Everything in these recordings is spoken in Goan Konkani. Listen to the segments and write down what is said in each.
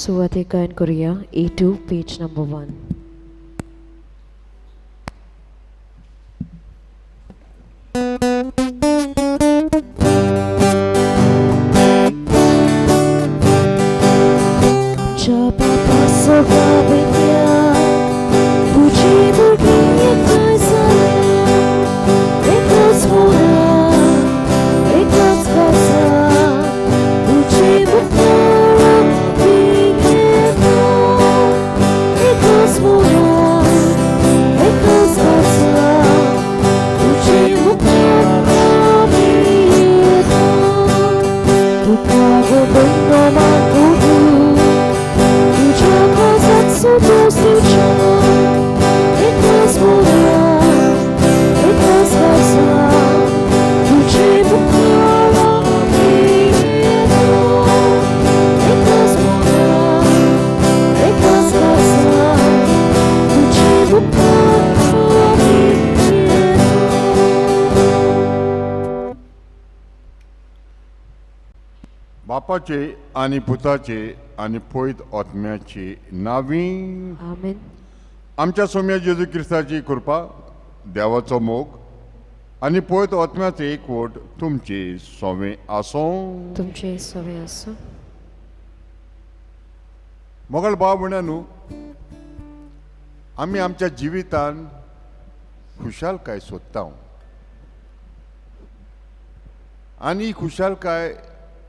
सुवातेक गायन करूया A2 page number 1. आमच्या बापा सभावेल्या तुजी भुरगीं एकठांय जाल्या, एकच मोरा एकच भासा तुजी मुखार आमी येता, एकच मोरा एकच भासा तुजी मुखार आमी येता. तुका गो भयणो मागूं तुज्या काळजाक संतोश दिवचो, एकच मोरा एकच भासा तुजे मुखार आमी येता, एकच मोरा एकच भासा तुजे मुखार आमी येता. बापाचे आनी पुताचे आनी पवित्र आत्म्याचे नांवी आमेन. आमच्या सोम्या जेजू क्रिस्ताची कृपा, देवाचो मोग आनी पवित्र आत्म्याचे एकवट तुमचे सोवे आसूं. तुमचे सवे आसूं. मोगल भाव भयणांनो, आमी आमच्या जिवितान खुशालकाय सोदता आनी खुशालकाय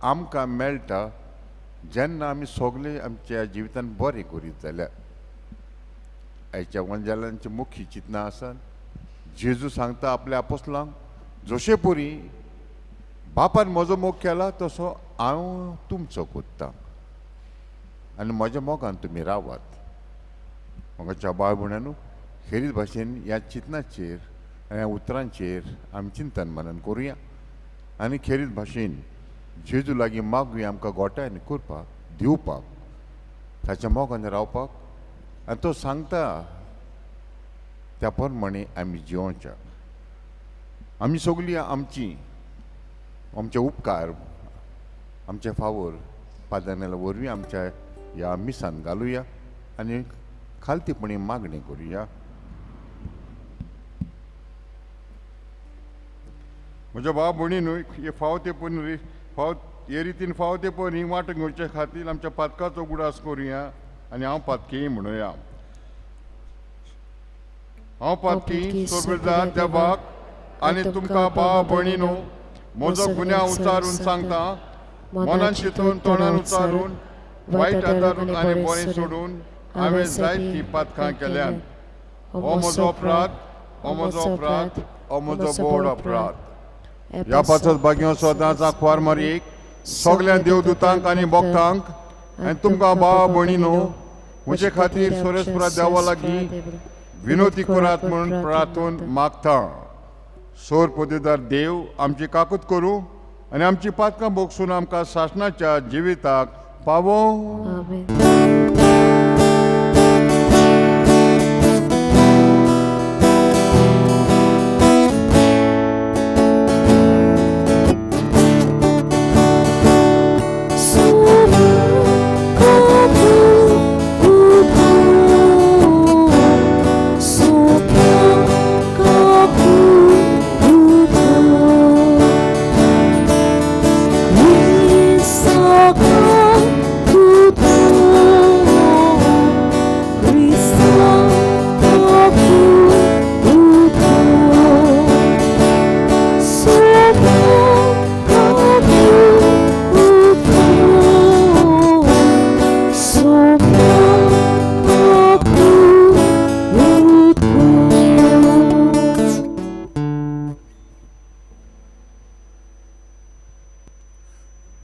आमकां मेळटा जेन्ना आमी सगळे आमच्या जिवितान बरें करीत जाल्यार. आयच्या वंजालांची मुख्य चिंतना आसा. जेजू सांगता आपल्या आपोसलांक, जशे परी बापान म्हजो मोग केला तसो हांव तुमचो कोत्ता आनी म्हज्या मोगान तुमी रावात. म्हज्या बाय भयणांनो, खेरीत भाशेन ह्या चिंतनाचेर ह्या उतरांचेर आमी चिंतन मनन करुया आनी खेरीत भाशेन जेजू लागीं मागुया आमकां गोठायन करपाक दिवपाक, ताच्या मोगान रावपाक आनी तो सांगता त्या प्रमाणे आमी जिवोवच्या. आमी सगळीं आमची आमचे उपकार आमचे फावोर पादानेला वरवीं आमच्या ह्या मिसान घालुया आनी खालतीपणी मागणी करुया. म्हज्या भाव भयणी न्हय, हे फाव ते पण फाव हे रितीन फाव ते पण ही वाट घेवचे खातीर आमच्या पातकाचो उगडास करुया आनी हांव पातकी म्हणुया. हांव पातकी सोबेदार देवाक आनी तुमकां भाव भयणी न्हू म्हजो गुन्यांव उचारून सांगता, मनान चिंतून तोंडान उचारून वायट आदारून आनी बरें सोडून हांवें जायतीं पातकां केल्यात. हो म्हजो अपराध, हो म्हजो अपराध, हो म्हजो व्हड अपराध. ह्या पासत भाग्यो सदांच आंकवार मारयेक सगल्या देवदूतांक आनी भक्तांक आनी तुमकां भाव भयणी न्हू म्हजे खातीर सोरेस्परा देवा लागीं विनोती करात म्हणून प्रार्थून मागता. सोर पदवीदार देव आमची काकूत करूं आनी आमची पातकां भोगसून आमकां सासणाच्या जिविताक पावों. आमेन.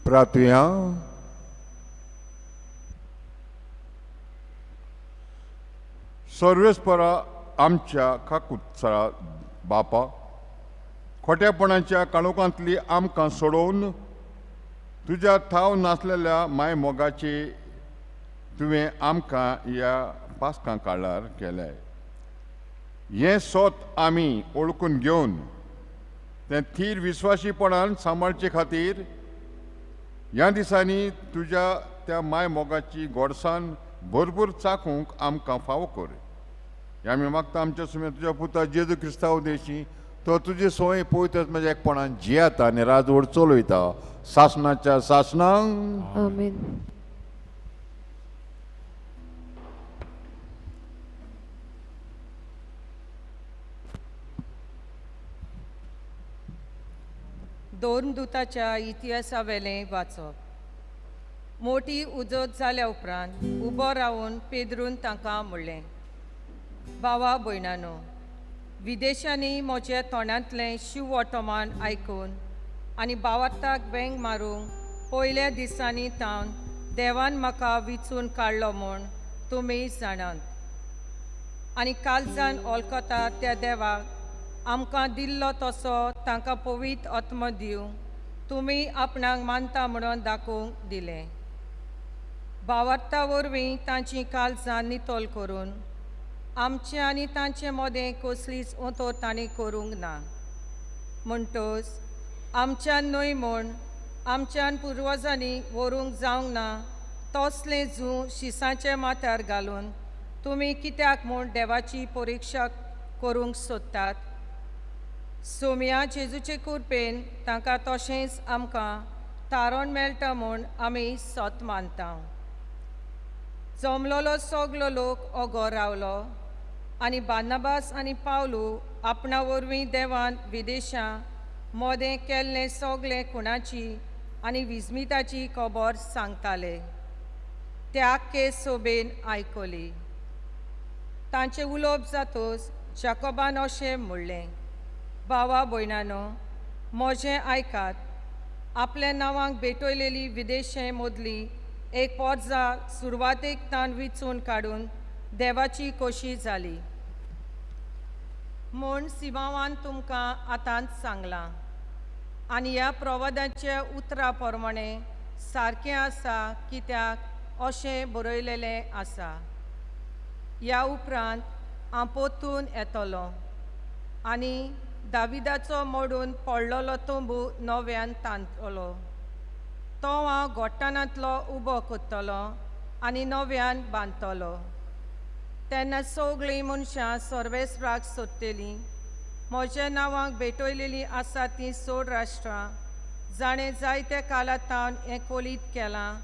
प्रार्थुया. सर्वेस्परा आमच्या काकुत्सरा बापा, खोट्यापणाच्या काळोखांतली आमकां सोडोवन तुज्या थाव नासलेल्या माय मोगाची तुवें आमकां ह्या पासकां काळार केलें. हें सोत आमी ओळखून घेवन तें थीर विस्वाशीपणान सांबाळचे खातीर ह्या दिसांनी तुज्या त्या माय मोगाची गोडसान भरपूर चाखूंक आमकां फावो कर. आमी मागता आमच्या सुमे तुज्या पुता जेजू क्रिस्तांव देशी तो तुजी सोय पवित्र म्हज्या एकपणान जियेता आनी राजवड चलयता सासणाच्या सासणांक. आमेन. दोन दुताच्या इतिहासावेलें वाचप. मोटी उजत जाल्या उपरांत उबो रावन पेद्रून तांकां म्हणलें, भावा भयणानो, विदेशांनी म्हज्या तोंडांतलें शिव ऑटोमान आयकून आनी बावार्थाक वेंग मारूंक पयल्या दिसांनी तावन देवान म्हाका विचून काडलो म्हूण तुमी जाणात आनी कालजान वळखता त्या देवाक आमकां दिल्लो तसो तांकां पवित्र आत्मो दिवंक तुमी आपणाक मानता म्हणून दाखोवंक दिलें. बावार्था वरवीं तांची काळजां नितळ करून आमचे आनी तांचे मदें कसलीच उतर तांणी करूंक ना. म्हणटच आमच्यान न्हय म्हूण आमच्यान पुर्वजांनी व्हरूंक जावंक ना तसलें जूं शिसांच्या माथ्यार घालून तुमी कित्याक म्हूण देवाची परिक्षा करूंक सोदतात? सोम्या जेजूचे कृपेन तांकां तशेंच आमकां तारण मेळटा म्हूण आमी सत मानता. जमलोलो सगलो लोक ओगो रावलो आनी बार्नाबास आनी पावलू आपणा वरवीं देवान विदेशां मोदें केल्लें सगलें खुणाची आनी विस्मिताची खबर सांगताले. त्या आख्खे सोबेन आयकली. तांचें उलोवप जातच जाकोबान अशें म्हणलें, भावा भयणानो, म्हजें आयकात. आपल्या नांवांक भेटयलेली विदेशे मदली एक पोरजा सुरवातेक तान विचून काडून देवाची खोशी जाली म्हूण सिमांवान तुमकां आतांच सांगलां आनी ह्या प्रवादाच्या उतरा प्रमाणें सारकें आसा कित्याक अशें बरयलेलें आसा. ह्या उपरांत हांव परतून येतलो आनी दाविदाचो मोडून पडलेलो तंबू नव्यान तांदतलो. तो हांव गोट्टानांतलो उबो करतलो आनी नव्यान बांदतलो. तेन्ना सगळीं मनशां सर्वेस्पराक सोदतलीं. म्हज्या नांवाक भेटयलेलीं आसा तीं सोड राष्ट्रां जाणें जायत्या काळा तावन हें कोलीत केलां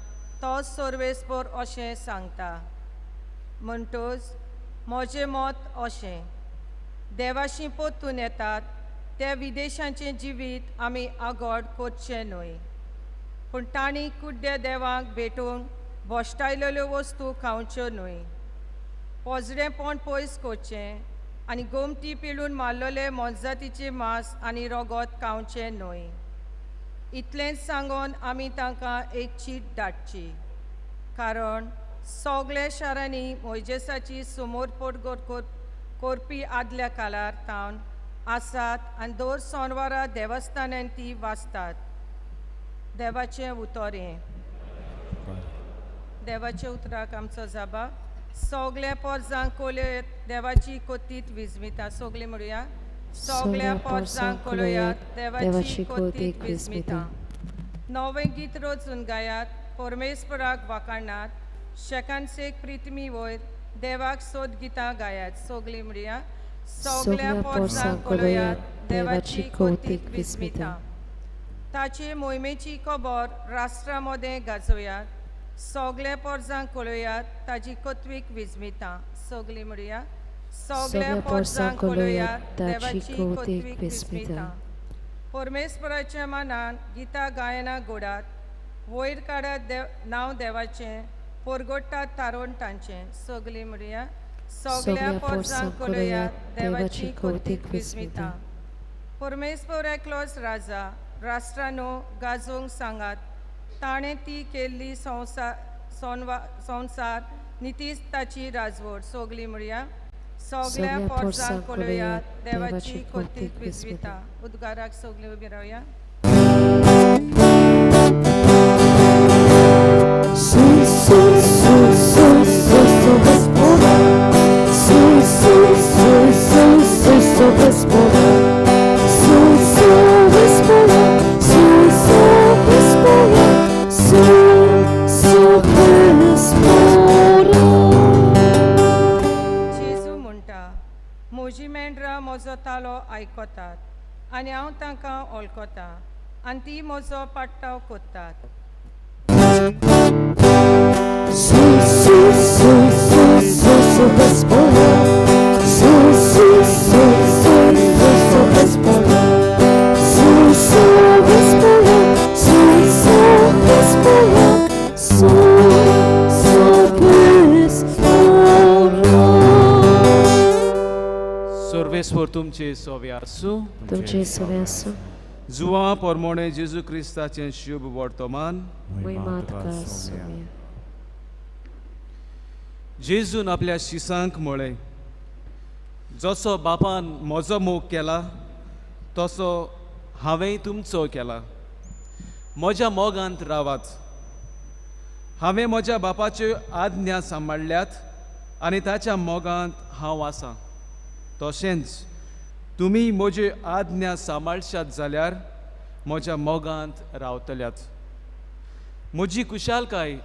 तो सर्वेस्पर अशें सांगता. म्हणटच म्हजें मत अशें, देवाशी परतून येतात त्या विदेशांचें जिवीत आमी आगोड करचें न्हय, पूण तांणी कुड्ड्या देवाक भेटून भश्टायलेल्यो वस्तू खावच्यो न्हय. पोजडेंपण पयस करचें आनी गोमटी पिळून मारलेले मोनजातीचें मांस आनी रगत खावचें न्हय. इतलेंच सांगून आमी तांकां एक चीट धाडची, कारण सगल्या शारांनी मोयजेसाची समोर पोटगोट करपी आदल्या काळार तावन आसात आनी दर सोनवारा देवस्थानान ती वाचतात. देवाचें उतर हें. देवाच्या उतराक आमचो जाबा. सगल्या पोरजांक कोलयात देवाची कोतीत विस्मिता. सगळीं म्हणुया, सगल्या पोरजांक कोलयात देवाची कोतीत विस्मिता. नवें गीत रचून गायात, परमेश्वराक वाखाणात, शेकानशेक प्रिथ्मी वयर देवाक सोद गितां गायात. सगळीं म्हणुया, सगल्या पोरजांक कोलयात देवाची कोतीत विस्मिता. ताचे मोहिमेची खबर राष्ट्रा मदें गाजोयात. सगल्या पोरजांक कळयात ताजी कत्वीक विस्मिता. सगळीं म्हणुया, सगल्या पोरजांक कळयात देवाची कत्वीक विस्मिता. परमेश्वराच्या मनान गितां गायनां गोडात, वयर काडात देव नांव देवाचें, परगोट्टात तारण तांचें. सगळीं म्हणुया, सगल्या पोरजांक कळयात देवाची कौतीक विस्मिता. परमेश्वर एकलोच राजा, राष्ट्रानो गाजोवंक सांगात, ताणें ती केल्ली संवसार संवसार नितीच ताची राजवट. सगळीं म्हणुया, सगल्या पोरजांक कळयात देवाची कौतीक विस्मिता. उद्गाराक सगळीं उबी रावया. Su, su, su, su, su, su, Hezbollah. Su, su, su, su, su, su, Hezbollah. Su, su, Hezbollah. Su, su, Hezbollah. Su, su, आयकतात आनी हांव तांकां वळखतां आनी ती म्हजो पाट्टाव कोत्तात. Su, su, su, su, su, su, Hezbollah. Su, su, su, su, su, su, Hezbollah. Su, su, Hezbollah. Su, su, Hezbollah. Su, su, Hezbollah. सर्वेस्वर तुमचे सोवे आसूं. तुमचे सोवे आसूं. जुवा पोरमोणे जेजू क्रिस्ताचें शुभ वर्तमान. मोहिमा तुका सोम्या. जेजून आपल्या शिसांक म्हळें, जसो बापान म्हजो मोग केला तसो हांवेंय तुमचो केला. म्हज्या मोगांत रावात. हांवें म्हज्या बापाच्यो आज्ञा सांबाळ्ळ्यात आनी ताच्या मोगांत हांव आसां. तशेंच तुमी म्हज्यो आज्ञा सांबाळशात जाल्यार म्हज्या मोगांत रावतल्यात. म्हजी खुशालकाय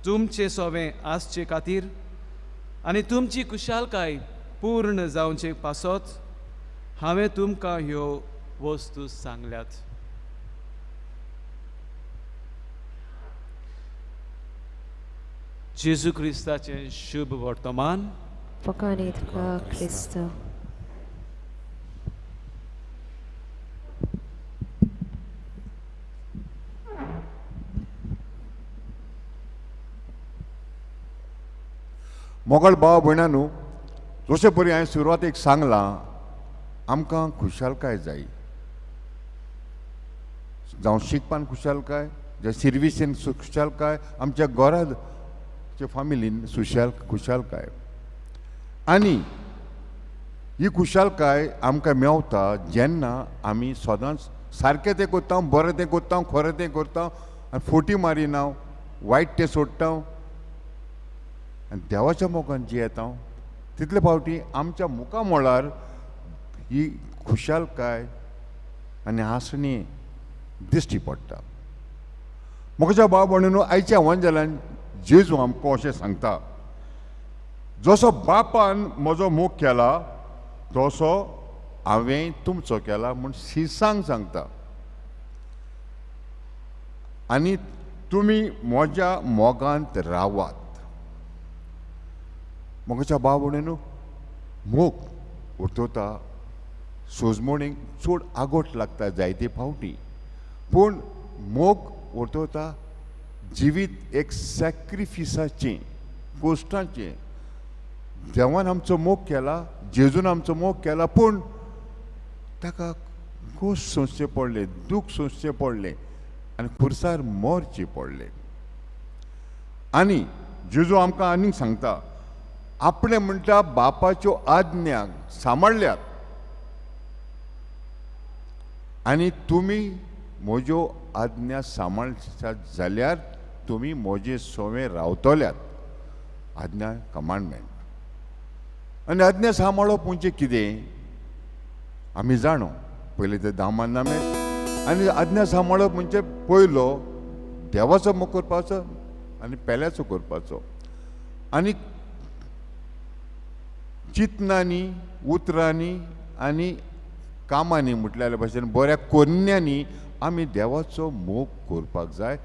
तुमचे सोवें आसचे खातीर आनी तुमची खुशालकाय पूर्ण जावचे पासत हांवें तुमकां ह्यो वस्तू सांगल्यात. जेजू क्रिस्ताचें शुभ वर्तमान. फकाणी तुका क्रिस्त. मोगल भाव भयणानू, जशें परी हांवें सुरवातेक सांगलां, आमकां खुशालकाय जाय. जावं शिकपान खुशालकाय, जावं सिर्विसेन खुशालकाय, आमच्या घराच्या फामिलीन सुशाल खुशालकाय. आनी ही खुशालकाय आमकां मेवता जेन्ना आमी सदांच सारकें तें करता, बरें तें करता, खरें तें करता आनी फोटी मारिना, वायट तें सोडटा आनी देवाच्या मोगान जियेता. तितले फावटी आमच्या मुखा मळार ही खुशालकाय आनी हांसणी दिश्टी पडटा. म्हज्या भाव भयणीनो, आयच्या वंजलान जेजू आमकां अशें सांगता, जसो बापान म्हजो मोग केला तसो हांवें तुमचो केला म्हूण शिसांक सांगता. आनी तुमी म्हज्या मोगांत रावात. म्हज्या भाव भयणीनो, मोग उरतता सोजमणीक चड आगोट लागता जायते फावटी, पूण मोग उरतता जिवीत एक सॅक्रिफिसाचें, कोश्टाचें. देवान आमचो मोग केला, जेजून आमचो मोग केला, पूण ताका खोस सोंसचें पडलें, दूख सोंसचें पडलें आनी खुर्सार मरचें पडलें. आनी जेजू आमकां आनीक सांगता, आपणें म्हणटा बापाच्यो आज्ञा सांबाळ्ळ्यात आनी तुमी म्हज्यो आज्ञा सांबाळशात जाल्यार तुमी म्हजे सोवे रावतल्यात. आज्ञा कमांडमेंट. आनी आज्ञा सांबाळप म्हणजे कितें आमी जाणो. पयलीं ते दामानामे आनी आज्ञा सांबाळप म्हणजे पयलो देवाचो मोग करपाचो आनी पेल्याचो करपाचो. आनी चिंतनांनी, उतरांनी आनी कामांनी म्हटल्यार भाशेन बऱ्या कोन्यांनी आमी देवाचो मोग करपाक जाय.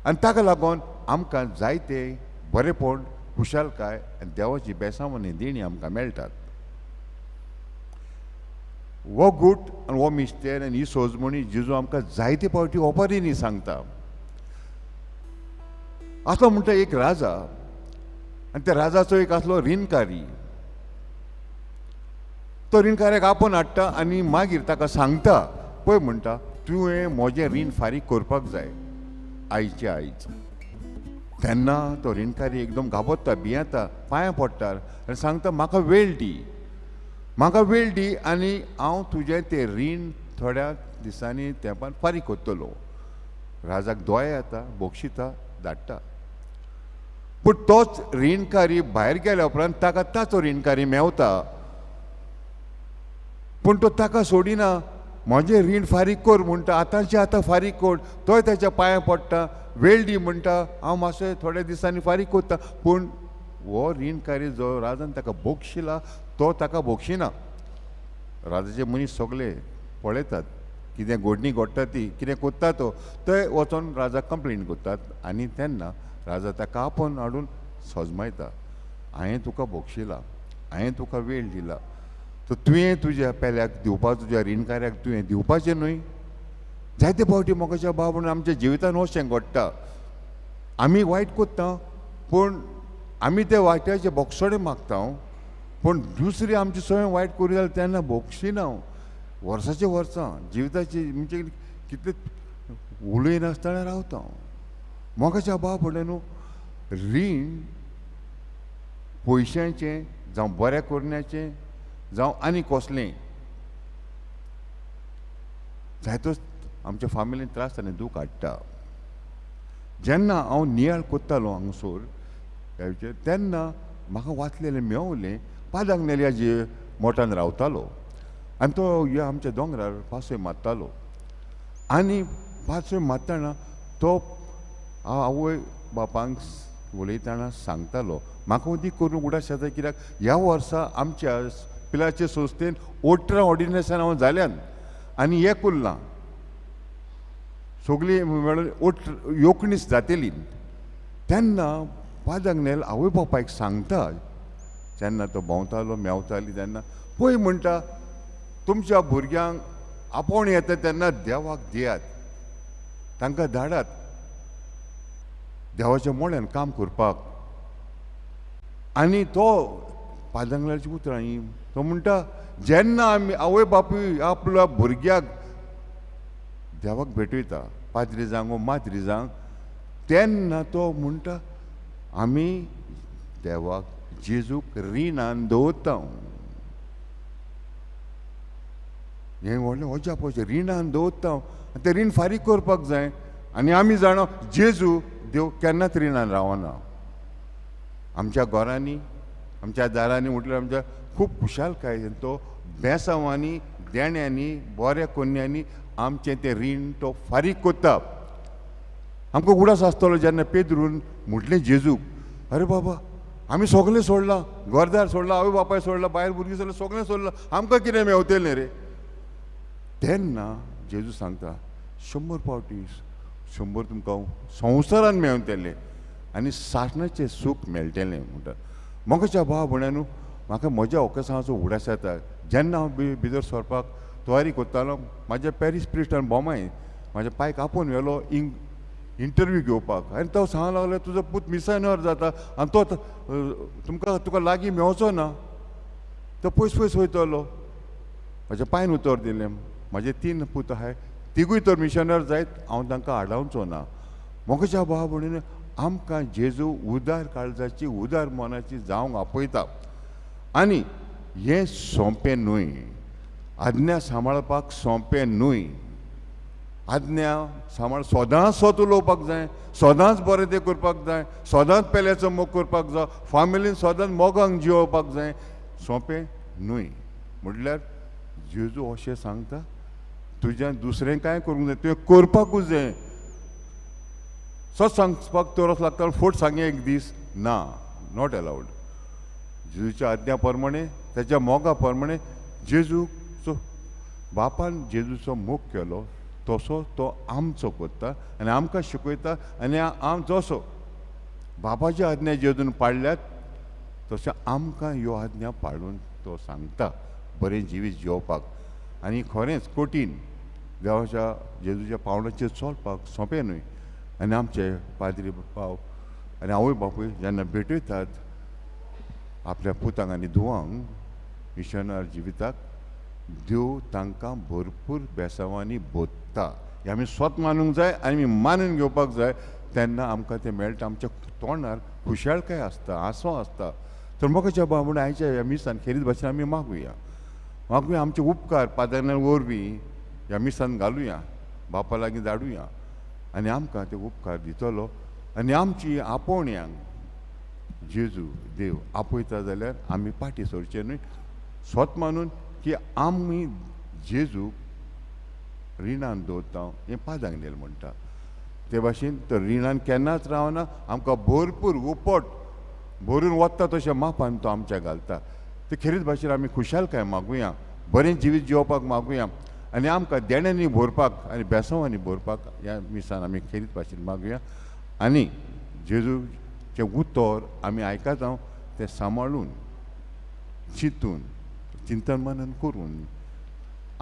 आनी ताका लागून आमकां जायते बरेपण, खुशालकाय आनी देवाची बेसांव आनी देणी आमकां मेळटात. हो गूट आनी हो मिस्तेर आनी ही सोजमणी जेजू आमकां जायते फावटी ओपारींनी सांगता. आसलो म्हणटा एक राजा आनी त्या राजाचो एक आसलो रिणकारी. तो रिणकाऱ्याक आपोवन हाडटा आनी मागीर ताका सांगता, पळय म्हणटा, तुवें म्हजें रीण फारीक करपाक जाय आयचे आयज. तेन्ना तो रिणकारी एकदम घाबरता, भियेता, पांयां पडटा आनी सांगता, म्हाका वेळ दी, म्हाका वेळ दी आनी हांव तुजें तें रीण थोड्या दिसांनी तेंपान फारीक करतलो. राजाक दोळे येता, बक्षिता, धाडटा. पूण तोच रिणकारी भायर गेल्या उपरांत ताका ताचो रिणकारी मेवता, पूण तो ताका सोडिना. म्हजें रीण फारीक कर म्हणटा, आतांचें आतां फारीक कर. तोय ताच्या पांयां पडटा, वेळ दी म्हणटा, हांव मातशें थोड्या दिसांनी फारीक करता. पूण हो रिणकारी जो राजान ताका बक्षिला तो ताका बक्षिना. राजाचे मनीस सगळे पळयतात कितें घडणी घडटा ती, कितें कोत्ता तो, थंय वचोन राजा कंप्लेन करतात आनी तेन्ना राजा ताका आपोवन हाडून सजमायता, हांवें तुका बक्षिला, हांवें तुका वेळ दिला, तर तुवें तुज्या पेल्याक दिवपा, तुज्या रिणकाऱ्याक तुवें दिवपाचें न्हय. जायते फावटी मोगाच्या भाव म्हणून आमच्या जिवितान अशें घडटा, आमी वायट कोत्ता पूण आमी ते वायटाचे बोगसणें मागता, पूण दुसरी आमची सगळें वायट करी जाल्यार तेन्ना बोगशिना. वर्साचे वर्सां जिविताची म्हणजे कितले उलयनासतना रावता. मोगाच्या भाव म्हणलें न्हू, रीण पयशांचें जावं बऱ्या करण्याचें जावं आनी कसलें जायतोच आमच्या फामिलीन त्रास आनी दूख हाडटा. जेन्ना हांव नियाळ कोत्तालो हांगसर ह्या विचार तेन्ना म्हाका वाचलेलें मेवलें, पादांक नेल्या मोटान रावतालो आनी तो ह्या आमच्या दोंगरार पासय मारतालो आनी पासय मारतना तो आवय बापांक उलयतना सांगतालो, म्हाका वदीक करून उडास जाता कित्याक ह्या वर्सा आमच्या पिलाचे संस्थेन 18 ऑर्डिनेशन हांव जाल्यान आनी एक उरलां, सगळीं मेळून 19 जातली. तेन्ना पादांगनेल आवय बापायक सांगता, जेन्ना तो भोंवतालो मेवताली तेन्ना पळय म्हणटा, तुमच्या भुरग्यांक आपोवण येता तेन्ना देवाक दियात, तांकां धाडात देवाच्या मोळ्यान काम करपाक. आनी तो पादांगलाची उतरां ही, तो म्हणटा जेन्ना आमी आवय बापूय आपल्या भुरग्याक देवाक भेटयता, पाद्रीजांक वो माद्रीजांक, तेन्ना तो म्हणटा आमी देवाक जेजूक रिणान दवरता. हें व्हडलें अजाप अशें, रिणान दवरता आनी तें रीण फारीक करपाक जाय. आनी आमी जाणा जेजू देव केन्नाच रिणान रावना. आमच्या घरांनी आमच्या दारांनी म्हटल्यार आमच्या खूब खुशालकाय तो बेसांवांनी देण्यांनी बऱ्या कोन्यांनी आमचें तें रीण तो फारीक करता. आमकां उडास आसतलो जेन्ना पेद्रून म्हटलें जेजूक, अरे बाबा आमी सगळें सोडलां, घरदार सोडलां, आवय बापाय सोडलां, बायल भुरगीं सोडलां, सगळें सोडलां, आमकां कितें मेवतलें रे? तेन्ना जेजू सांगता 100 फावटी 100 तुमकां संवसारान मेवतलें आनी सासणाचें सूख मेळटलें म्हणटा. म्हज्या भाव भयणांनो, म्हाका म्हज्या ओकेसांवाचो उडास येता. जेन्ना हांव भितर सरपाक तयारी करतालो, म्हाज्या पॅरीस प्रिस्टान बोमाय म्हाज्या पायक आपोवन व्हेलो इंटरव्यू घेवपाक, आनी तो सांगूंक लागलो तुजो पूत मिसायनर जाता आनी तो तुमकां तुका लागीं मेवचो ना, तो पयस पयस वयतलो. म्हाज्या पायन उतर दिलें, म्हाजे 3 पूत आहाय, तिगूय तर मिशनर जायत, हांव तांकां आडावचो ना. म्हज्या भाव भयणीन, आमकां जेजू उदार काळजाची उदार मनाची जावंक आपयता. आनी हें सोंपें न्हय, आज्ञा सांबाळपाक सोंपें न्हय. आज्ञा सांबाळ सदांच सत उलोवपाक जाय, सदांच बरें तें करपाक जाय, सदांच पेल्याचो मोग करपाक जाय, फामिलीन सदांच मोगांक जियोवपाक जाय, सोंपें न्हय. म्हटल्यार जेजू अशें सांगता, तुज्यान दुसरें कांय करूंक जाय, तुवें करपाकूच जाय. सत सांगपाक तोरस लागता, फट सांगे एक दीस ना, not allowed. जेजूच्या आज्ञा प्रमाणे तेच्या मोगा प्रमाणे जेजूचो बापान जेजूचो मोग केलो तसो तो आमचो करता आनी आमकां शिकयता. आनी आम जसो बापाची आज्ञा जेजून पाळल्यात तशें आमकां ह्यो आज्ञा पाळून तो सांगता बरें जिवीत जियोवपाक. आनी खरेंच कठीण देवाच्या जेजूच्या पावलाचेर चलपाक सोंपें न्हय. आनी आमचे पाद्री भाव आनी आवय बापूय जेन्ना भेटयतात आपल्या पुतांक आनी धुवांक मिशनर जिविताक, देव तांकां भरपूर बेसांवांनी बोधता. हें आमी स्वत मानूंक जाय आनी आमी मानून घेवपाक जाय. तेन्ना आमकां तें मेळटा, आमच्या तोंडार खुशालकाय आसता, हांसो आसता. तर म्हाका भाव म्हणून आयच्या ह्या मिसान खेरीत भाशेन आमी मागुया, मागुया आमचे उपकार पाद्र्या वरवीं ह्या मिसान घालुया, बापा लागीं धाडुया आनी आमकां ते उपकार दितलो. आनी आमची आपोवण्यांक जेजू देव आपयता जाल्यार आमी फाटीं सरचें न्हय, स्वत मानून की आमी जेजूक रिणान दवरता हें पादांगनेल म्हणटा. ते भाशेन तर रिणान केन्नाच रावना, आमकां भरपूर उपट भरून वता तशें मापान तो आमच्या घालता. ते खेरीत भाशेन आमी खुशालकाय मागुया बरें जिवीत जिवपाक मागुया आनी आमकां देण्यांनी भरपाक आनी बेसांवांनी भरपाक ह्या मिसान आमी खेरीत भाशेन मागुया आनी जेजूचें उतर आमी आयकता तें सांबाळून चिंतून चिंतन मनन करून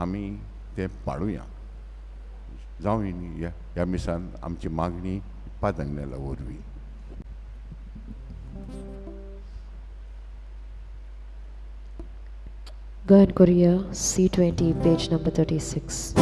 आमी तें पाळुया. जावं ह्या ह्या मिसान आमची मागणी पादंगनेला वरवीं. Gayan Korea, C20, page number 36.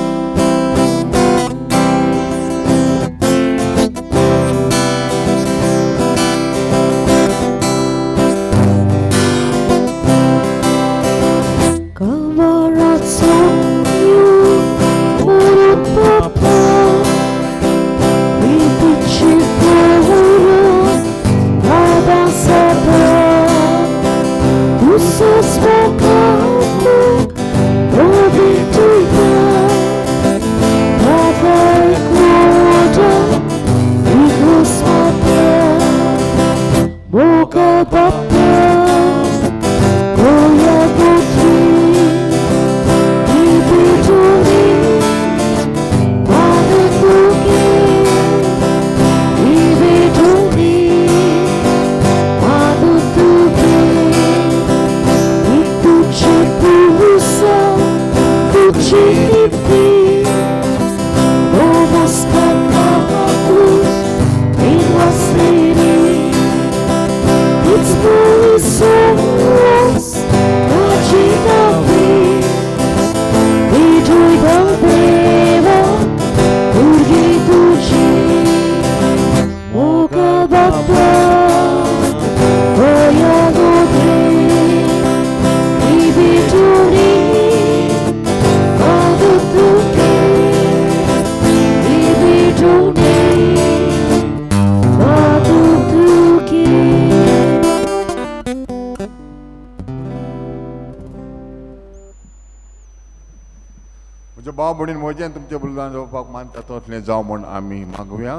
म्हज्यान तुमचें बलिदान जावपाक मानता तसलें जावं म्हूण आमी मागुया.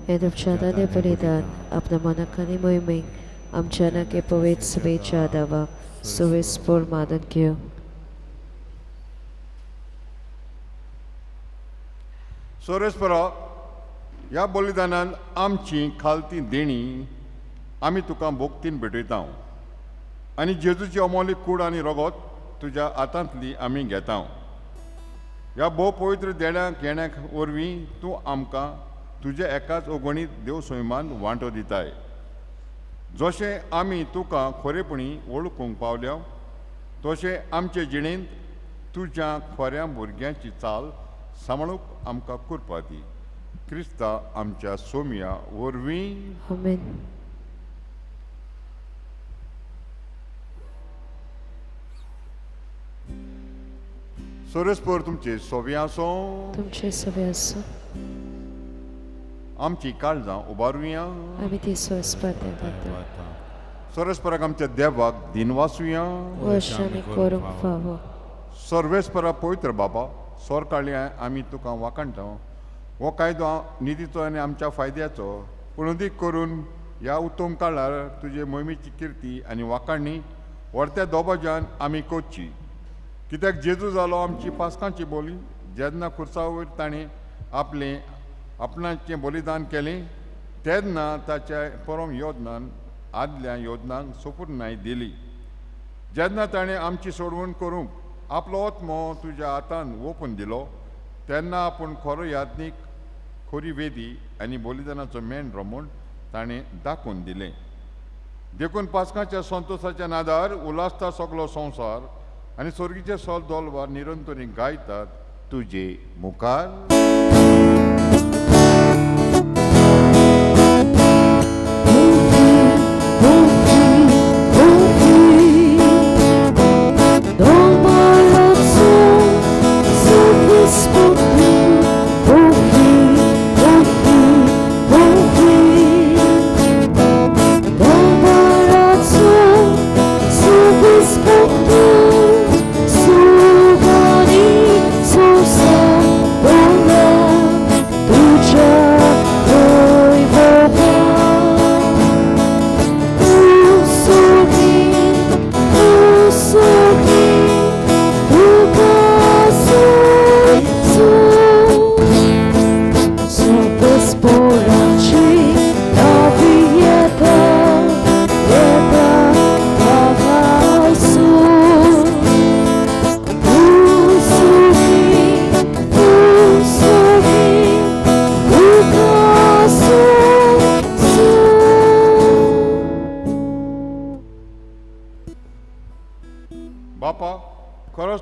हें तुमच्या हातांनी बलिदान आपल्या मनाक आनी मोहिमेक आमच्या नाके पवित्र सभेच्या दावाक सुवेस्पोर मानून घेवं. सोरेस्परा ह्या बलिदानान आमची खालती देणी आमी तुका भोगतीन भेटयता आनी जेजूची अमोलीक कूड आनी रगत तुज्या हातांतली आमी घेता. ह्या भोव पवित्र देण्या घेण्याक वरवीं तूं आमकां तुज्या एकाच अगणीत देव सैमान वांटो दिताय. जशें आमी तुका खरेपणी वळखूंक पावल्या तशें आमचे जिणेंत तुज्या खऱ्या भुरग्यांची चाल सांबाळूंक आमकां कृपा दी. क्रिस्ता आमच्या सोम्या वरवीं. आमेन. सोरेस्पर तुमचे सोबे आसो, तुमचे सोबे आसो. आमची काळजां उबारुया, आमी ती सोसपा देवाक. सोरेस्पराक आमच्या देवाक दिनवासुया, वर्षांनी करूंक फावो. सर्वेस्परा पवित्र बाबा सोरकाळया आमी तुका वाखाणटा. हो कायदो निधीचो आनी आमच्या फायद्याचो, पूण अदीक करून ह्या उत्तम काळार तुजे मोहिमेची किर्ती आनी वाखाणणी व्हरत्या दोबाज्यान आमी कोच्ची. कित्याक जेजू जालो आमची पास्कांची बोली जेन्ना खुर्सा वयर ताणें आपलें आपणाचें बलिदान केलें तेन्ना ताच्या परम योजनान आदल्या योजनांक सोपूर्णाय दिली. जेन्ना ताणें आमची सोडवण करूंक आपलो आत्मो तुज्या हातान ओपून दिलो तेन्ना आपूण खरो याज्ञीक खरी वेदी आनी बलिदानाचो मेंढरो म्हूण ताणें दाखोवन दिलें. देखून पास्काच्या संतोशाच्या नादार उल्हासता सगलो संवसार आनी स्वर्गीचे सोल दोलवार निरंतरी गायतात तुजे मुखार. So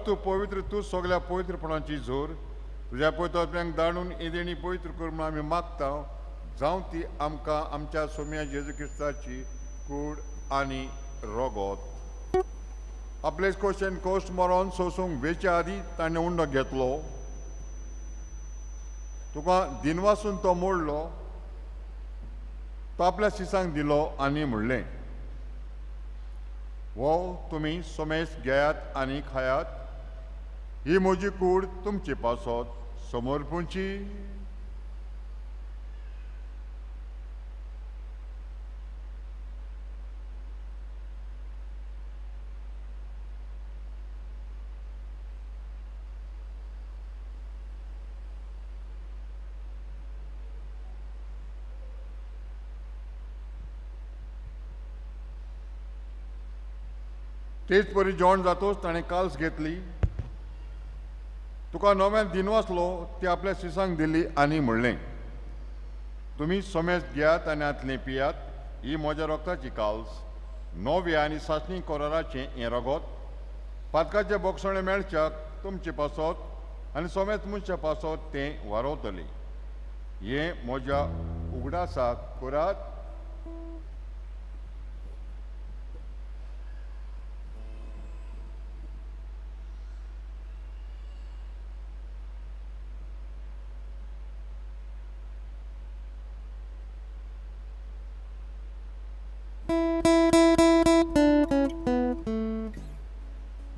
खरोच तूं पवित्र, तूं सगळ्या पवित्रपणाची जोर। तुज्या पवित्र आत्म्याक दाडून येदेणी पवित्र कर म्हूण आमी मागता, जावं ती आमकां आमच्या सोम्या जेजू क्रिस्ताची कूड आनी रगत। आपले क्वेश्चन कोस्ट मरोन सोसूंक वेच्या आदी ताणें उंडो घेतलो, तुका दिनवासून तो मोडलो, तो आपल्या शिसांक दिलो आनी म्हणलें, वो तुमी सोमेस घेयात आनी खायात, ही म्हजी कूड तुमचे पासत समर्पूंची। तेच परी जेवण जातोच ताणें काल्स घेतली, तुका नव्यान दिनवासलो, ती आपल्या शिसांक दिली आनी म्हणलें, तुमी सोमेस घेयात आनी आतलें पियात, ही म्हज्या रगताची काल्स, नव्या आनी सासणी कोराराचें हें रगत, पातकाचें बोगसणें मेळच्याक तुमचे पासत आनी सोमेस मनशा पासत तें वारोवतलें। हें म्हज्या उगडासाक करात।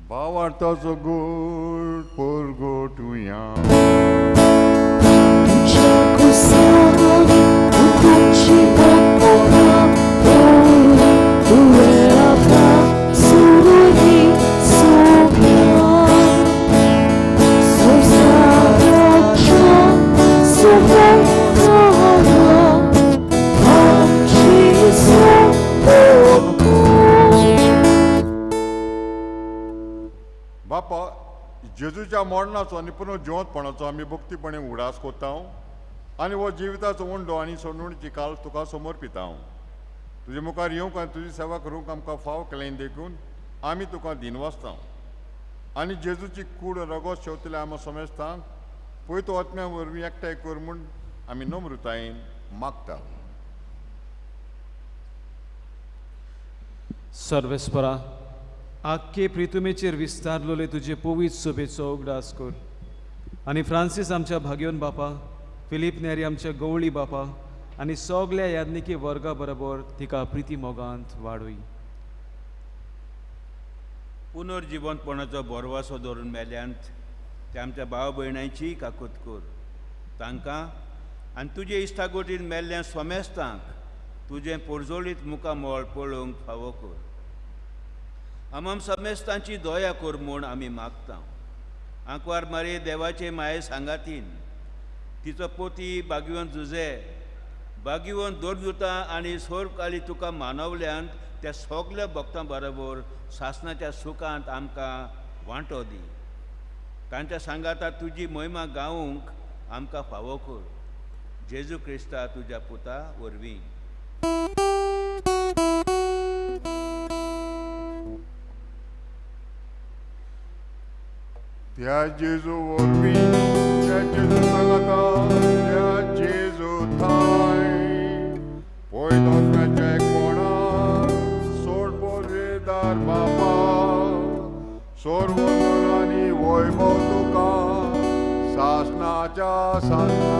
भावार्थाचो गोड परगटुया। बापा, जेजूच्या मरणाचो आनी पुनः जिवंतपणाचो आमी भक्तीपणे उगडास कोता आनी हो जिविताचो उंडो आनी सोडणुकेची काल तुका समर्पिता। तुजे मुखार येवंक आनी तुजी सेवा करूंक आमकां फाव केलें देखून आमी तुका दिनवासता आनी जेजूची कूड रगत शेवतले आमी समेस्तांक पयतो आत्म्या वरवीं एकठांय कर म्हूण आमी नम्रतायेन मागता। सर्वेस्परा, आख्खे प्रितुमेचेर विस्तारलोले तुजे पवित्र सभेचो उगडास कर आनी फ्रांसीस आमच्या भाग्योन बापा, फिलीप नेरी आमच्या गवळी बापा आनी सगल्या याज्ञिकी वर्गा बरोबर तिका प्रिती मोगांत वाडय। पुनर्जिवंतपणाचो बोरवासो धरून मेल्यांत ते आमच्या भाव भयणांचीय काकूत कर, तांकां आनी तुजे इश्टागोटीन मेल्ल्या सोमेस्तांक तुजें पोरजोळीत मुखामळ पळोवंक फावो कर। आमाम समेस्तांची दया कर म्हूण आमी मागता। आंकवार मारी देवाचे माये सांगातीन तिचो पोती बागिवन जुजे बागिवन दोरदुता आनी सोर्पकाली तुका मानवल्यांत त्या सगल्या भक्तां बरोबर सासणाच्या सुखांत आमकां वांटो दी। तांच्या सांगाता तुजी महिमा गावंक आमकां फावो कर। जेजू क्रिस्ता तुज्या पुता वरवीं। त्या जेजू वरवीं, त्या जेजू सांगाता, त्या जेजू थांय पयत आत्म्याच्या एकपणान सोड पवित्र बापा, सर्वगुण आनी वैभव तुका सासणाच्या सासणा।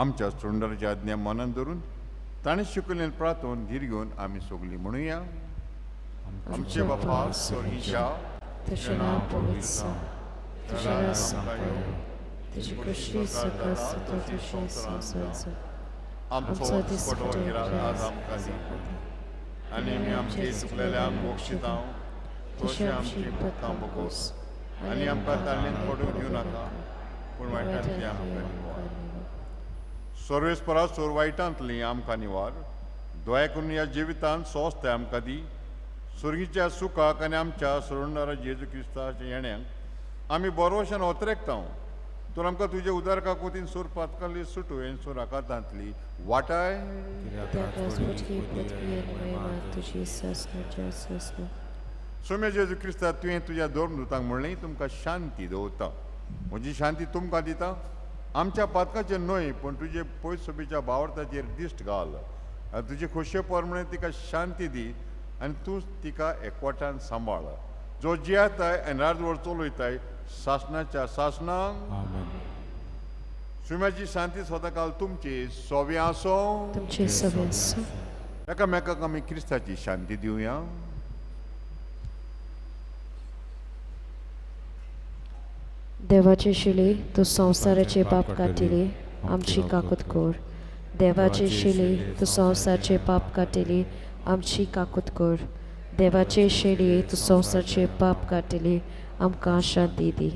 आमच्या सुंदराची आज्ञा मनान धरून ताणें शिकयल्लें प्रार्थोन धीर घेवन आमी सगलीं म्हणुया। आमचे बापा स्वर्गीच्या, तुजें नांव पवित्र जावं, तुजें राज्य येवं, तुजी खुशी स्वर्गांत जाता तशी संवसारांत जावं। आमचो दिसपटो गिरास आज आमकां दी आनी आमी आमचे चुकलेल्यांक बक्षिता तशें आमची भुतां बोगोस आनी आमकां ताळेंत पडूंक दिवं नाका, पूण वायटांतली आमकां निवार। सर्वेस्परा सोर वायटांतली आमकां निवार, दया करून ह्या जिवितांत सोंसताय आमकां दी। सुर्गीच्या सुखाक आनी आमच्या सोडणारा जेजू क्रिस्ताच्या येण्याक आमी बरोवशान ओतरेकता। तर आमकां तुजे उदार काकुतीन सूर पातकाली सुटू हें सूर आकातांतली वाटाय. सोम्या जेजू क्रिस्ता, तुवें तुज्या धर्मदूतांक म्हणलें तुमकां शांती दवरता, म्हजी शांती तुमकां दिता. आमच्या पातकाचेर न्हय पूण तुजे पयस सोबीच्या भावार्थाचेर दिश्ट घाल आनी तुजे खोशये प्रमाणे तिका शांती दी आनी तूं तिका एकवटान सांबाळ, जो जियेताय आनी राजवट चलयताय सासणाच्या सासणाक. सुम्याची शांती सदांकाल तुमची सोबी आसो. तुमचे सोबी आसो. एकामेकाक आमी क्रिस्ताची शांती दिवया. देवाचे शिली तूं संवसाराचे पाप काडटली, आमची काकूत कर. देवाचे शिली तूं संवसाराचे पाप काडटली, आमची काकूत कर. देवाचे शिली तूं संवसाराचे पाप काडटली, आमकां शांती दी.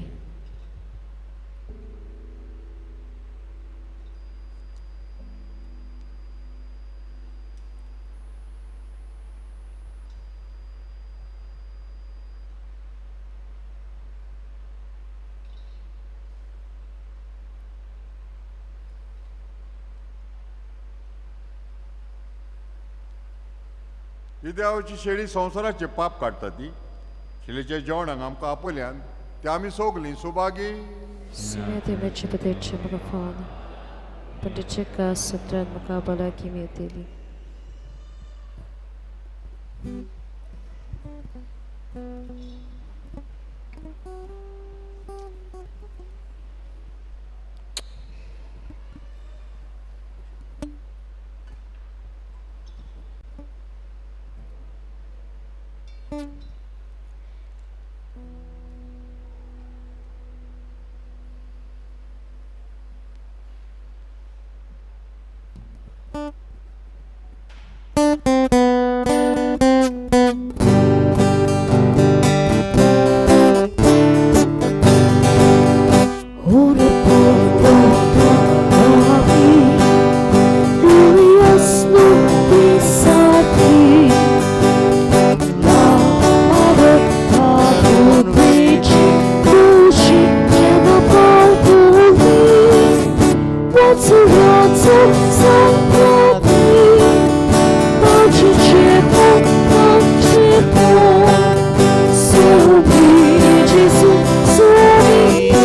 ही देवाची शेळी संवसाराचे पाप काडटा ती शेळीच्या जेवणाक आमकां आपल्यान ते आमी सोगलीं सुभागी.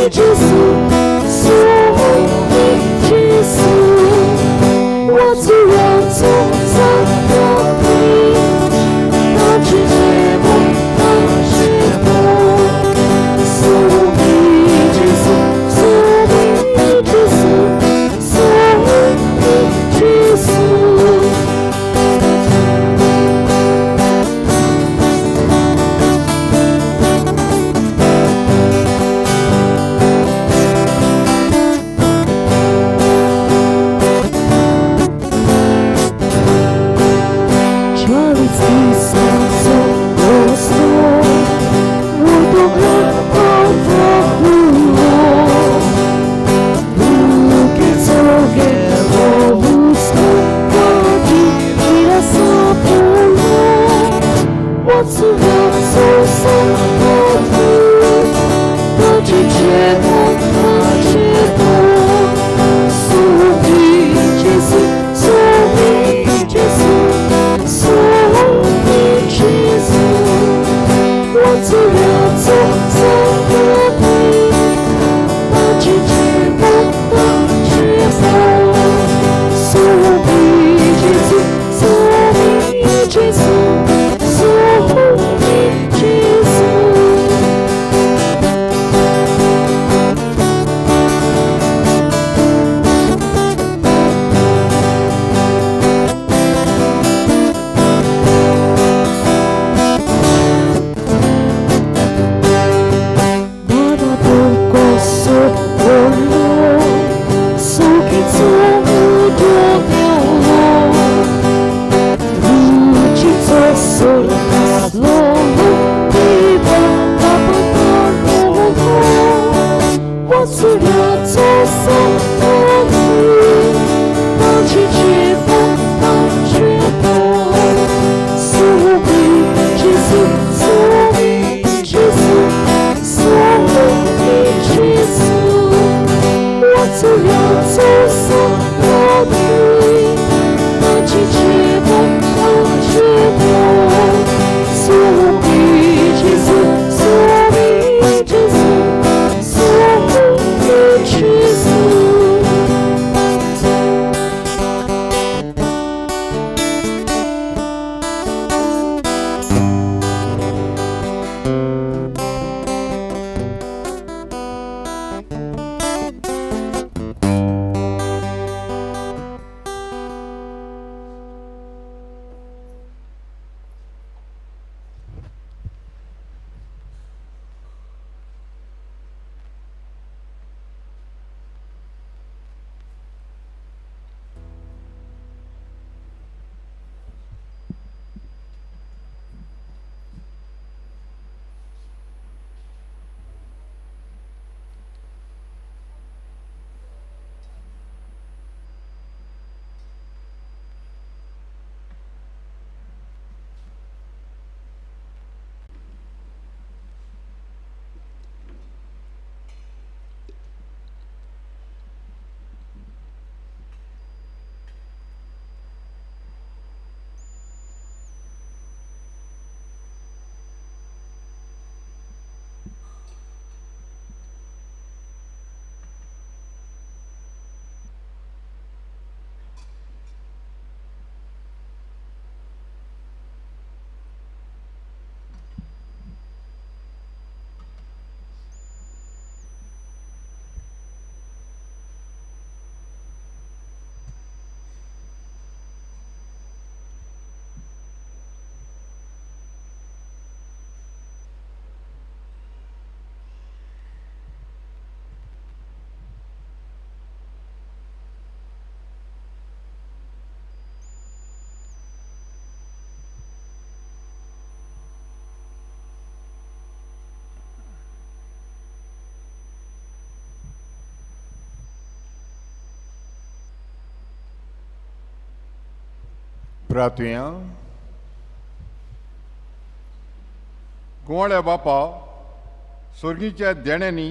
Gesù, su Gesù. प्रार्थुया. कुंवाळ्या बापा, सोर्गीच्या देण्यांनी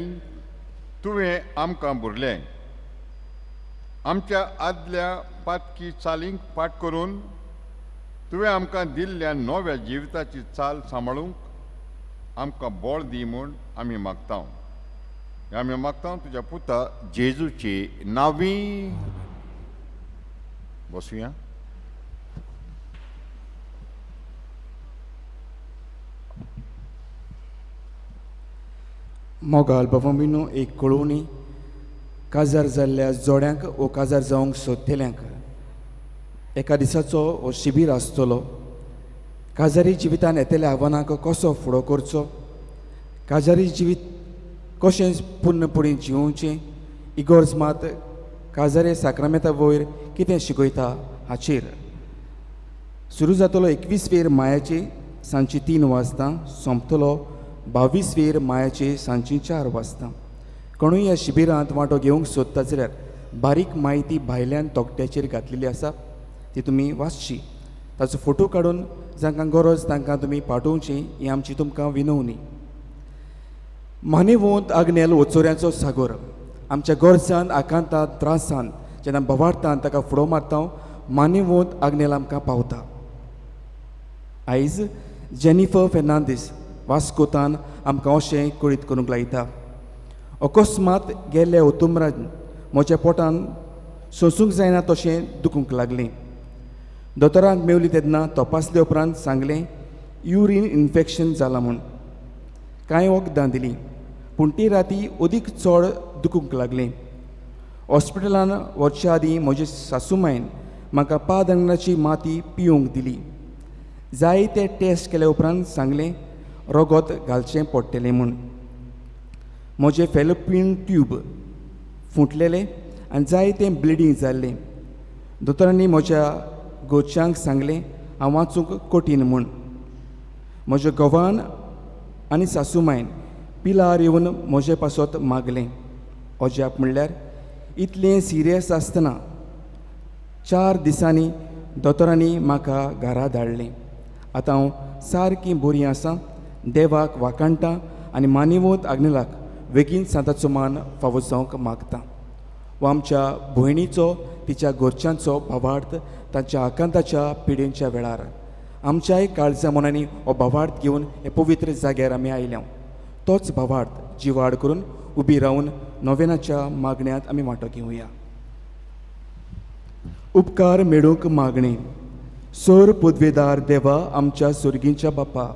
तुवें आमकां भुरलें. आमच्या आदल्या पातकी चालींक पाठ करून तुवें आमकां दिल्ल्या नव्या जिविताची चाल सांबाळूंक आमकां बळ दी म्हूण आमी मागता. आमी मागता तुज्या पुता जेजूची नावी. बसुया. मोगाल बाबा एक कळोवणी काजार जाल्ल्या जोड्यांक वो काजार जावंक सोदतल्यांक एका दिसाचो हो शिबीर आसतलो. काजारी जिवितान येतल्या आव्हानांक कसो फुडो करचो, काजारी जिवीत कशें पूर्णपणी जिवोवचें, इगोर्ज मात काजारे साक्रामेंता वयर कितें शिकयता हाचेर सुरू जातलो 21 वेर मायाचे सांजची 3 वाजता, सोंपतलो 22 वेर मायाचे सांजची 4 वाजता. कोणूय ह्या शिबिरांत वांटो घेवंक सोदता जाल्यार बारीक म्हायती भायल्यान तोकट्याचेर घातलेली आसा, ती तुमी वाचची. ताचो फोटो काडून जांकां गरज तांकां तुमी पाठोवची ही आमची तुमकां विनवणी. मानेवंत आग्नेल ओचोऱ्यांचो सागोर आमच्या गरजान आकांतान त्रासान जेन्ना बोवाळटान ताका फुडो मारता, मानेवंत आग्नेल आमकां पावता. आयज जेनिफर फेर्नांदीस वास्कोतान आमकां अशें कळीत करूंक लायता. अकस्मात गेल्ल्या ओतुमरान म्हज्या पोटान सोंसूंक जायना तशें दुखूंक लागलें. दोतोरांक मेवली तेन्ना तपासले उपरांत सांगलें युरीन इन्फेक्शन जालां म्हूण. कांय वखदां दिलीं पूण ती राती अदीक चड दुखूंक लागलें. हॉस्पिटलान वचच्या आदीं म्हजे सासूमायन म्हाका पाद अंगणाची माती पिवंक दिली. जाय ते टेस्ट केल्या उपरांत सांगलें रगत घालचें पडटलें म्हूण. म्हजें फेलोपीन ट्यूब फुटलेलें आनी जाय तें ब्लिडींग जाल्लें. दोतोरांनी म्हज्या घरच्यांक सांगलें हांव वाचूंक कठीण म्हूण. म्हज्या घोवान आनी सासूमायन पिलार येवन म्हजे पासत मागलें. अजाप म्हणल्यार इतलें सिरियस आसतना 4 दिसांनी दोतोरांनी म्हाका घरा धाडलें. आतां हांव सारकी बरी आसा, देवाक वाखाणटा आनी मानिवत आग्नेलाक बेगीन सांताचो मान फावो जावंक मागता. वो आमच्या भयणीचो तिच्या घरच्यांचो भावार्थ तांच्या आकांताच्या पिडेंच्या वेळार आमच्याय काळजा मनांनी हो भावार्थ घेवन हे पवित्र जाग्यार आमी आयल्या. तोच भावार्थ जिवाड करून उबी रावन नोवेनाच्या मागण्यांत आमी वांटो घेवया. उपकार मेळूंक मागणें. सोर पदवेदार देवा आमच्या सोर्गींच्या बापा,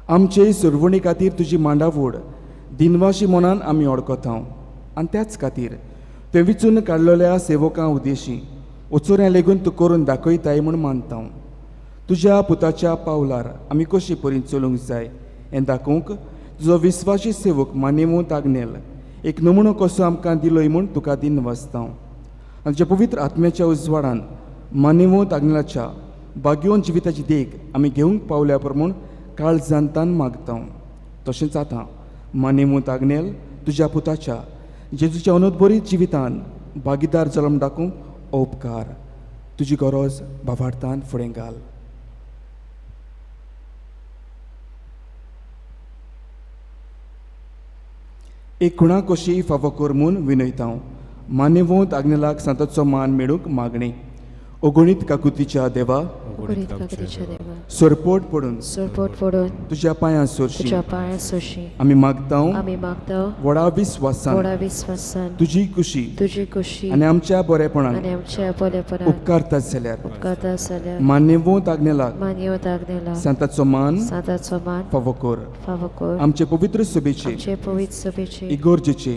आमचे सुरवणी खातीर तुजी मांडावड दिनवाशी मनान आमी वळखता आनी त्याच खातीर तुवें विचून काडलेल्या सेवकां उद्देशी ओचोऱ्यां लेगून तूं करून दाखयताय म्हूण मानता. तुज्या पुताच्या पावलार आमी कशी परी चलूंक जाय हें दाखोवंक तुजो विस्वासी सेवक मानेवंत आग्नेल एक नमुनो कसो आमकां दिलोय म्हूण तुका दिनवासता. आनी तुज्या पवित्र आत्म्याच्या उजवाडान मानेवंत आग्नेलाच्या भाग्यवंत जिविताची देख आमी घेवंक पावल्या प्रमाण काळजान तान मागता. तशेंच आतां मानेवंत आग्नेल तुज्या पुताच्या जेजूच्या अनुद्भरीत जिवितान भागीदार जल्म दाखोवंक उपकार तुजी गरज भावार्थान फुडें घाल. एक खुणा कशी फावो कर म्हूण विनयता. मानेवंत आग्नेलाक सांताचो मान मेळूंक मागणें. अगणीत काकुतीच्या देवा, सरपोट पडून तुज्या पांयां सोरशी आमी मागता. व्हडा विस्वासान तुजी कुशी आनी आमच्या बरेपणान उपकारता जाल्यार मानेवंत आग्नेलाक सांताचो मान फावो कर. आमचे पवित्र सभेचे इगोर्जेचे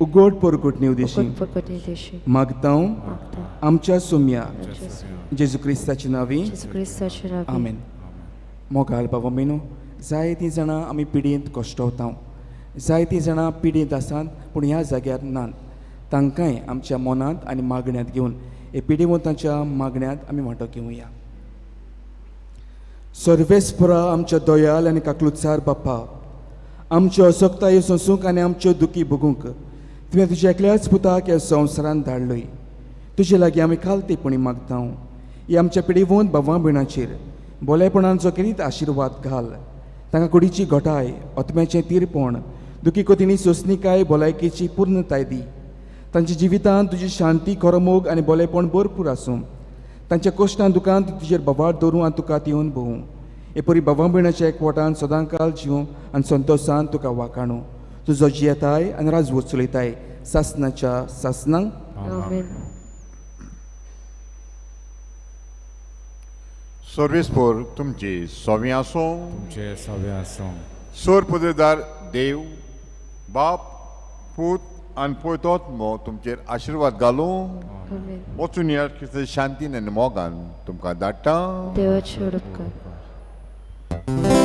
उगड परगटणे उद्देशी मागता आमच्या सोम्या जेजू क्रिस्ताच्या नांवी आमेन. मोगाल बाबा मेनू, जायतीं जाणां आमी पिडयेंत कश्टवता, जायतीं जाणां पिडयेंत आसात पूण ह्या जाग्यार नात. तांकांय आमच्या मनांत आनी मागण्यांत घेवन हे पिडेवंतांच्या मागण्यांत आमी वांटो घेवया. सर्वेस्परा आमच्या दयाल आनी काकलुचार बाप्पा, आमच्यो असक्तायो सोंसूंक आनी आमच्यो दुखी भोगूंक तुवें तुज्या एकल्याच पुताक ह्या संवसारांत धाडलोय. तुजे लागीं आमी खालतेपणी मागता. ही आमच्या पिडेवून भावां भयणाचेर बोलेपणांचो केरीत आशिर्वाद घाल. तांकां कुडीची घटाय, आत्म्याचें तीरपण, दुखी कोतिणी सोंसणीकाय, भलायकेची पूर्णताय दी. तांच्या जिवितांत तुजी शांती, खरो मोग आनी बोलेपण भरपूर आसूं. तांच्या कश्टान दुकान तुजेर बोवाळ दवरूं आनी तुका दिवन भोवूं. हे परी भावां भयणाच्या एकवटान सदांकाल जिवूं आनी संतोशान तुका वाखाणू. तुजो जियेताय आनी राजवट चलयताय सासनाच्या सासनांक. आमेन. सर्वेस्पोर तुमची सवी आसूं. तुमचे सवे आसूं. सोर पदवेदार देव बाप पूत आनी पवित्र तुमचेर आशिर्वाद घालूं. आमेन. वचून या क्रिस्ताच्या शांतीन आनी मोगान तुमकां धाडटा. देवाचे उपकार. Thank you.